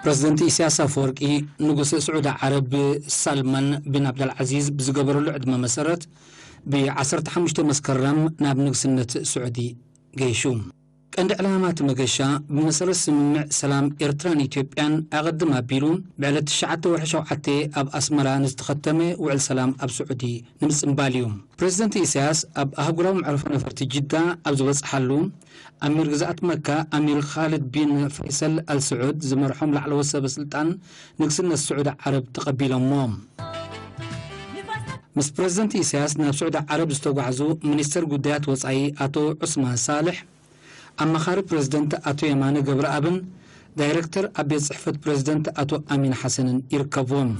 ፕረዚደንት ኢሳያስ ኣፈወርቂ፣ ንጉስ ስዑዲ ዓረብ ሳልማን ቢን ዓብደልዓዚዝ ብዝገበረሉ ዕድመ መሰረት፣ ብ ዓሰርተ ሓሙሽተ መስከረም ናብ ንግስነት ስዑዲ ገይሹ። ቀንዲ ዕላማ እቲ መገሻ፣ ብመሰረት ስምምዕ ሰላም ኤርትራን ኢትዮጵያን ኣቐድም ኣቢሉ፣ ብዕለት ትሽዓተ ወርሒ ሸውዓተ ኣብ ኣስመራ ንዝተኸተመ ውዕል ሰላም ኣብ ስዑዲ ንምጽንባል እዩ። ፕረዚደንት ኢሳያስ ኣብ ኣህጉራዊ መዕርፎ ነፈርቲ ጅዳ ኣብ ዝበጽሓሉ፣ ኣሚር ግዝኣት መካ ኣሚር ኻልድ ቢን ፈይሰል ኣል ስዑድ ዝመርሖም ላዕለዎት ሰበ ስልጣን ንግስነት ስዑዲ ዓረብ ተቐቢሎሞ። ምስ ፕረዚደንት ኢሳያስ ናብ ስዑዲ ዓረብ ዝተጓዕዙ ሚኒስተር ጉዳያት ወጻኢ ኣቶ ዑስማን ሳልሕ፣ ኣማኻሪ ፕረዚደንት ኣቶ የማነ ገብረኣብን ዳይረክተር ኣብ ቤት ጽሕፈት ፕረዚደንት ኣቶ ኣሚን ሓሰንን ይርከብዎም።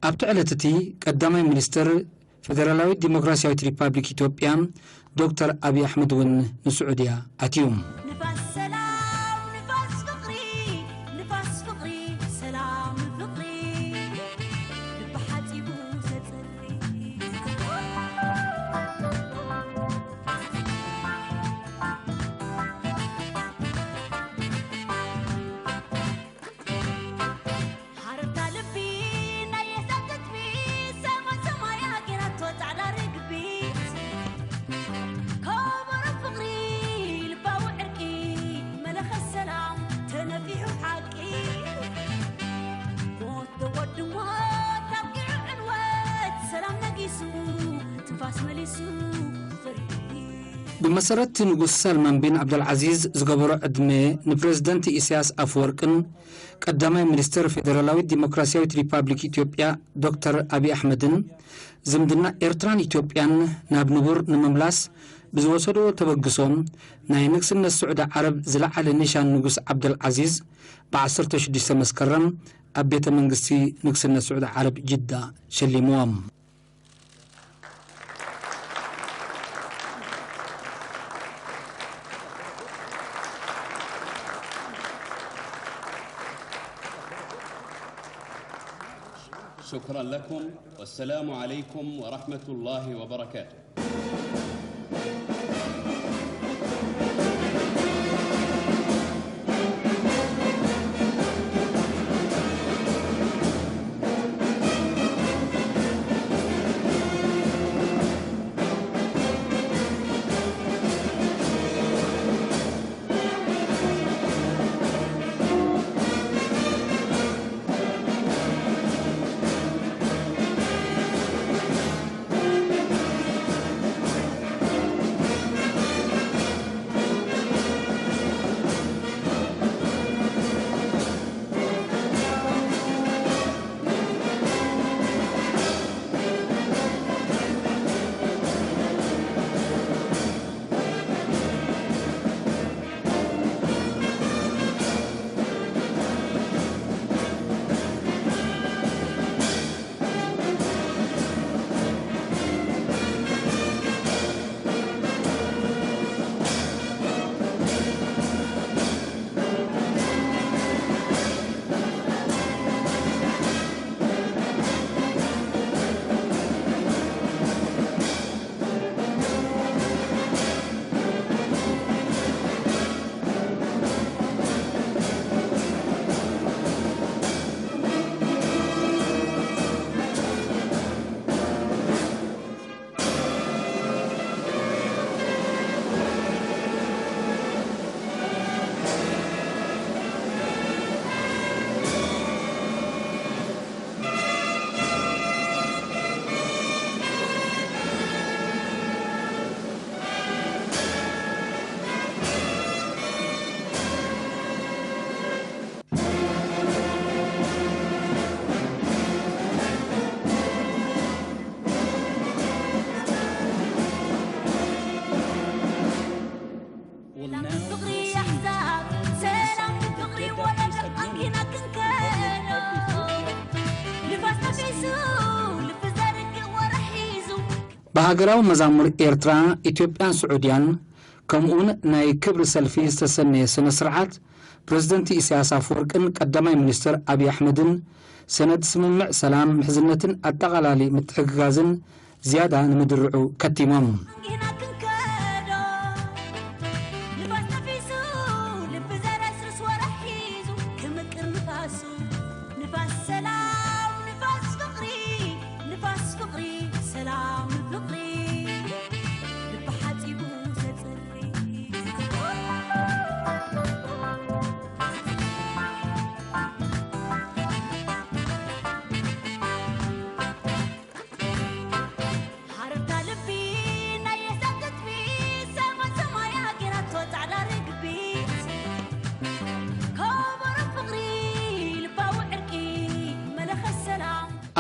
ኣብቲ ዕለት እቲ ቀዳማይ ሚኒስተር ፌደራላዊት ዲሞክራሲያዊት ሪፓብሊክ ኢትዮጵያ ዶክተር ኣብይ ኣሕመድ እውን ንስዑድያ ኣትዩ። ንፋስ ሰላም፣ ንፋስ ፍቕሪ፣ ንፋስ ፍቕሪ፣ ሰላም ፍቕሪ፣ ልቢ ሓጺቡ ዘጽሪ። ሃረርታ ልቢ ናይ የሕሳስ ትጽቢት፣ ሰማይ ሰማያ ገይራቶ ጻዕዳ ርግቢት። ከበሮ ፍቕሪ፣ ልባዊ ዕርቂ፣ መለኸት ሰላም ተነፊሑ ሓቂ። ሞት ዶ ወዲ ሞት ኣብቂዑ ዕንወት፣ ሰላም ነጊሱ ትንፋስ መሊሱ ዘርኢ። ብመሰረት ንጉስ ሳልማን ቢን ዓብደልዓዚዝ ዝገበሮ ዕድመ ንፕረዚደንት ኢሳያስ ኣፈወርቅን ቀዳማይ ሚኒስተር ፌደራላዊት ዲሞክራሲያዊት ሪፓብሊክ ኢትዮጵያ ዶክተር ኣብይ ኣሕመድን ዝምድና ኤርትራን ኢትዮጵያን ናብ ንቡር ንምምላስ ብዝወሰዶ ተበግሶ፣ ናይ ንግስነት ስዑዲ ዓረብ ዝለዓለ ኒሻን ንጉስ ዓብደልዓዚዝ ብ ዓሰርተ ሽዱሽተ መስከረም ኣብ ቤተ መንግስቲ ንግስነት ስዑዲ ዓረብ ጅዳ ሸሊምዎም። شكرا لكم، والسلام عليكم ورحمة الله وبركاته. ሰላም ፍቕሪ ኣሕዛብ፣ ሰላም ፍቕሪ ወለዶ ኣንጊና ክንከዶ። ንፋስ ነፊሱ፣ ልቢ ዘርግእ ወረ ሒዙ። ብሃገራዊ መዛሙር ኤርትራ፣ ኢትዮጵያን ስዑድያን፣ ከምኡውን ናይ ክብሪ ሰልፊ ዝተሰነየ ስነ ስርዓት፣ ፕረዚደንት ኢሳያስ ኣፈወርቅን ቀዳማይ ሚኒስትር ኣብይ ኣሕመድን ሰነድ ስምምዕ ሰላም፣ ምሕዝነትን ኣጠቓላሊ ምትሕግጋዝን ዝያዳ ንምድርዑ ከቲሞም።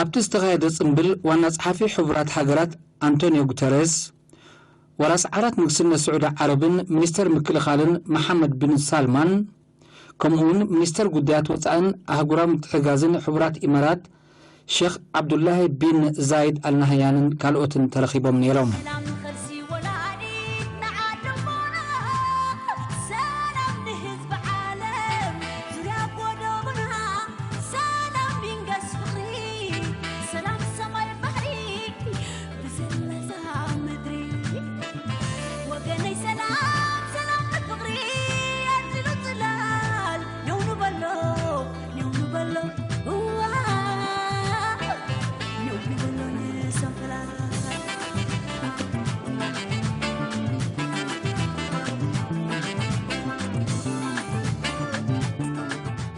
ኣብቲ ዝተኻየደ ጽምብል ዋና ጸሓፊ ሕቡራት ሃገራት ኣንቶኒዮ ጉተረስ፣ ወራስ ዓራት ንግስነት ስዑዲ ዓረብን ሚኒስተር ምክልኻልን መሓመድ ቢን ሳልማን፣ ከምኡውን ሚኒስተር ጉዳያት ወጻእን ኣህጉራዊ ምትሕግጋዝን ሕቡራት ኢማራት ሼኽ ዓብዱላሂ ቢን ዛይድ ኣልናህያንን ካልኦትን ተረኺቦም ነይሮም።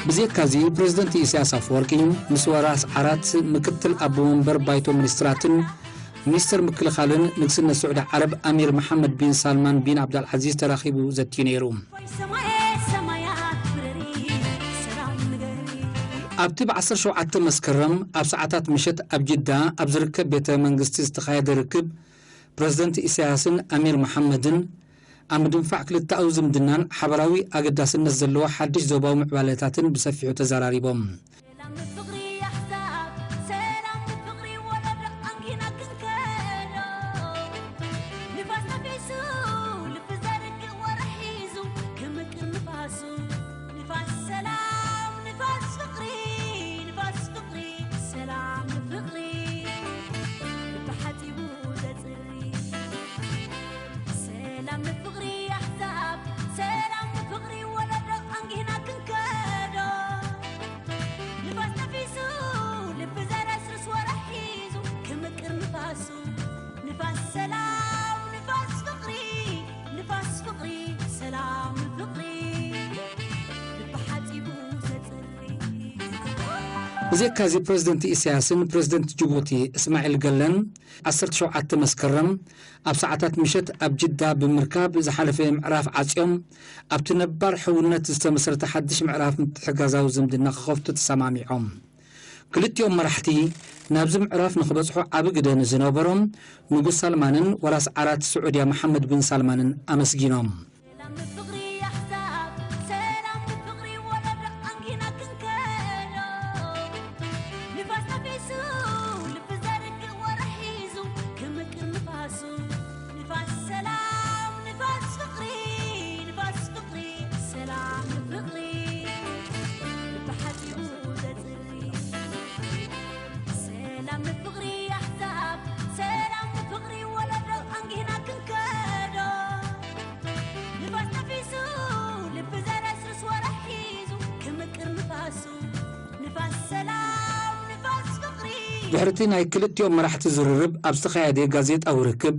ብዘይካዚ ፕሬዝደንት ኢሳያስ ኣፈወርቂ ምስ ወራስ ዓራት ምክትል ኣቦ መንበር ባይቶ ሚኒስትራትን ሚኒስተር ምክልኻልን ንግስነት ስዑዲ ዓረብ ኣሚር መሓመድ ቢን ሳልማን ቢን ዓብዳልዓዚዝ ተራኺቡ ዘትዩ ነይሩ። ኣብቲ ብ ዓሰርተ ሸውዓተ መስከረም ኣብ ሰዓታት ምሸት ኣብ ጅዳ ኣብ ዝርከብ ቤተ መንግስቲ ዝተኻየደ ርክብ፣ ፕሬዝደንት ኢሳያስን ኣሚር መሓመድን ኣብ ምድንፋዕ ክልተኣዊ ዝምድናን ሓበራዊ ኣገዳስነት ዘለዎ ሓድሽ ዞባዊ ምዕባለታትን ብሰፊሑ ተዘራሪቦም። ብዘይካዚ ፕሬዝደንት ኢሳያስን ፕሬዝደንት ጅቡቲ እስማዒል ገለን ዓሰርተ ሸውዓተ መስከረም ኣብ ሰዓታት ምሸት ኣብ ጅዳ ብምርካብ ዝሓለፈ ምዕራፍ ዓጽዮም ኣብቲ ነባር ሕውነት ዝተመስረተ ሓድሽ ምዕራፍ ምትሕግጋዛዊ ዝምድና ክኸፍቱ ተሰማሚዖም። ክልቲኦም መራሕቲ ናብዚ ምዕራፍ ንክበጽሑ ዓቢ ግደ ንዝነበሮም ንጉስ ሳልማንን ወራስ ዓራት ስዑድያ መሓመድ ቢን ሳልማንን ኣመስጊኖም። ድሕሪቲ ናይ ክልቲኦም መራሕቲ ዝርርብ ኣብ ዝተኻየደ ጋዜጣዊ ርክብ፣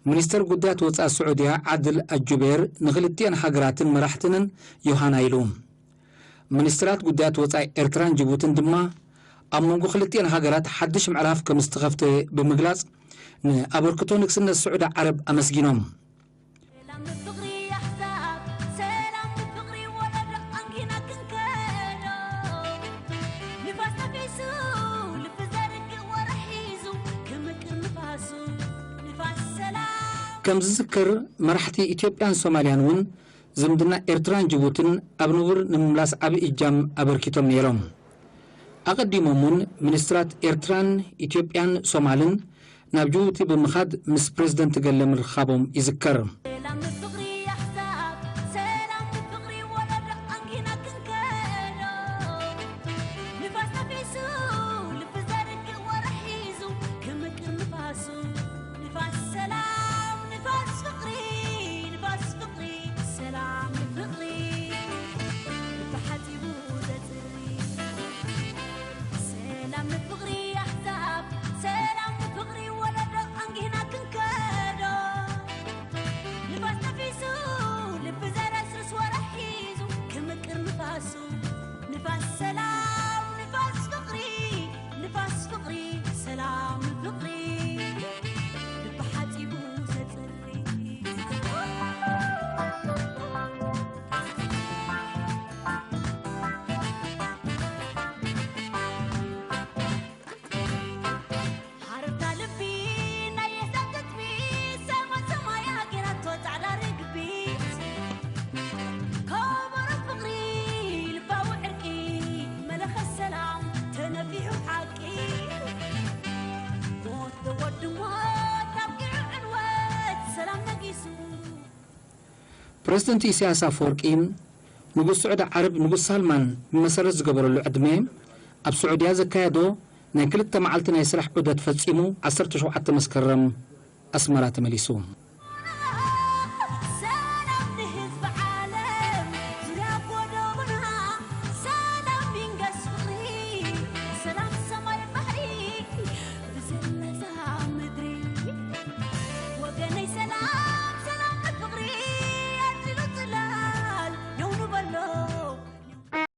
ሚኒስተር ጉዳያት ወጻኢ ስዑድያ ዓድል ኣጁቤር ንክልቲኤን ሃገራትን መራሕትንን ዮሃና ኢሉ። ሚኒስትራት ጉዳያት ወጻኢ ኤርትራን ጅቡትን ድማ ኣብ መንጎ ክልቲኤን ሃገራት ሓድሽ ምዕራፍ ከም ዝተኸፍተ ብምግላጽ፣ ንኣበርክቶ ንግስነት ስዑዲ ዓረብ ኣመስጊኖም። ከም ዝዝከር፣ መራሕቲ ኢትዮጵያን ሶማልያን እውን ዝምድና ኤርትራን ጅቡትን ኣብ ንቡር ንምምላስ ዓቢ እጃም ኣበርኪቶም ነይሮም። ኣቐዲሞም እውን ሚኒስትራት ኤርትራን ኢትዮጵያን ሶማልን ናብ ጅቡቲ ብምኻድ ምስ ፕሬዝደንት ገለ ምርኻቦም ይዝከር። ፕረዚደንት ኢሳያስ ኣፈወርቂ፣ ንጉስ ስዑዲ ዓረብ ንጉስ ሳልማን ብመሰረት ዝገበረሉ ዕድመ፣ ኣብ ስዑድያ ዘካየዶ ናይ ክልተ መዓልቲ ናይ ስራሕ ዑደት ፈጺሙ፣ ዓሰርተ ሸውዓተ መስከረም ኣስመራ ተመሊሱ።